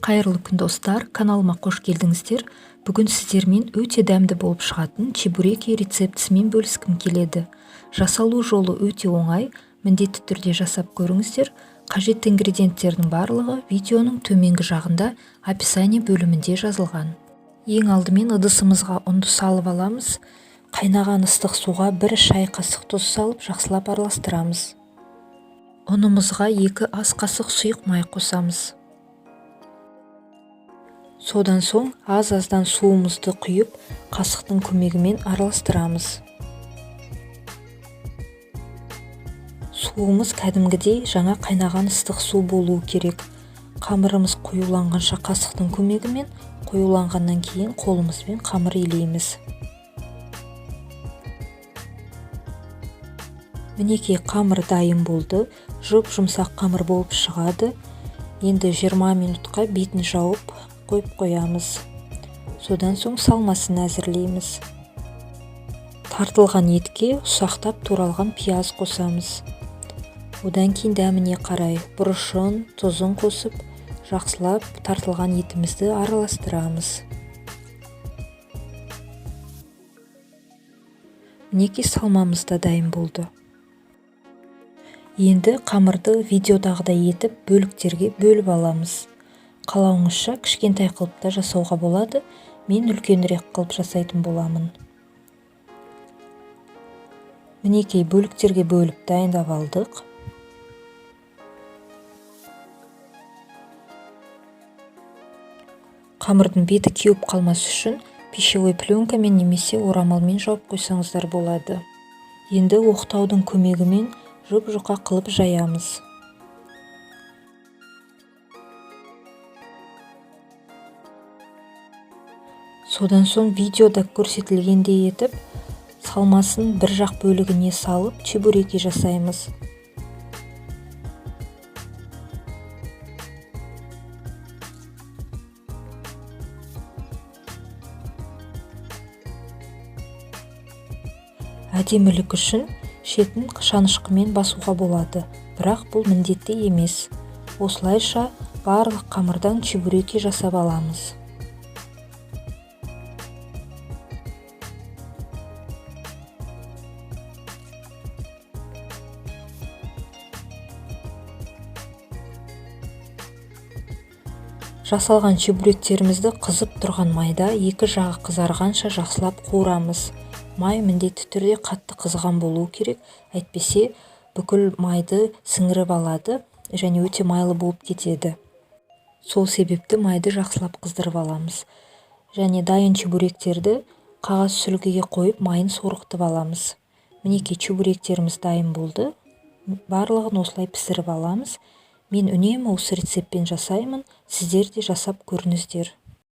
Қайырлы күн, достар! Каналыма қош келдіңіздер! Бүгін сіздермен өте дәмді болып шығатын чебуреки рецептісімен бөліскім келеді. Жасалу жолы өте оңай, міндетті түрде жасап көріңіздер. Қажетті ингредиенттердің барлығы видеоның төменгі жағында, описание бөлімінде жазылған. Ең алдымен ыдысымызға ұнды салып аламыз. Қайнаған ыстық суға 1 шай қасық тұз салып, жақсылап араластырамыз. Ұнымызға 2 ас қасық сұйық май қосамыз. Содан соң аз-аздан суымызды құйып, қасықтың көмегімен араластырамыз. Суымыз кәдімгідей жаңа қайнаған ыстық су болуы керек. Қамырымыз қоюланғанша қасықтың көмегімен, қоюланғаннан кейін қолымызбен қамыр илейміз. Мінекей, қамыр дайын болды. Жұп-жұмсақ қамыр болып шығады. Енді 20 минутқа бетін жауып қойып қоямыз. Содан соң салмасын әзірлейміз. Тартылған етке ұсақтап туралған пияз қосамыз. Одан кейін дәміне қарай бұрышын, тұзын қосып, жақсылап тартылған етімізді араластырамыз. Мінекей, салмамыз да дайын болды. Енді қамырды видеодағыдай етіп бөліктерге бөліп аламыз. Қалауыңызша кішкентай қылып та жасауға болады, мен үлкенірек қылып жасайтын боламын. Мінекей, бөліктерге бөліп дайындап алдық. Қамырдың беті кеуіп қалмас үшін пищевой пленкамен немесе орамалмен жауып қойсаңыздар болады. Енді оқтаудың көмегімен жұп-жұқа қылып жаямыз. Содан соң видеода көрсетілгендей етіп салмасын бір жақ бөлігіне салып чебуреки жасаймыз. Әдемілік үшін шетін шанышқымен басуға болады, бірақ бұл міндетті емес. Осылайша барлық қамырдан чебуреки жасап аламыз. Жасалған чебуректерімізді қызып тұрған майда екі жағы қызарғанша жақсылап қуырамыз. Май міндетті түрде қатты қызған болуы керек, әйтпесе бүкіл майды сіңіріп алады және өте майлы болып кетеді. Сол себепті майды жақсылап қыздырып аламыз. Және дайын чебуректерді қағаз сүлгіге қойып, майын сорғытып аламыз. Мінекей, чебуректеріміз дайын болды. Барлығын осылай пісіріп аламыз. Мен үнемі осы рецептпен жасаймын, сіздер де жасап көріңіздер.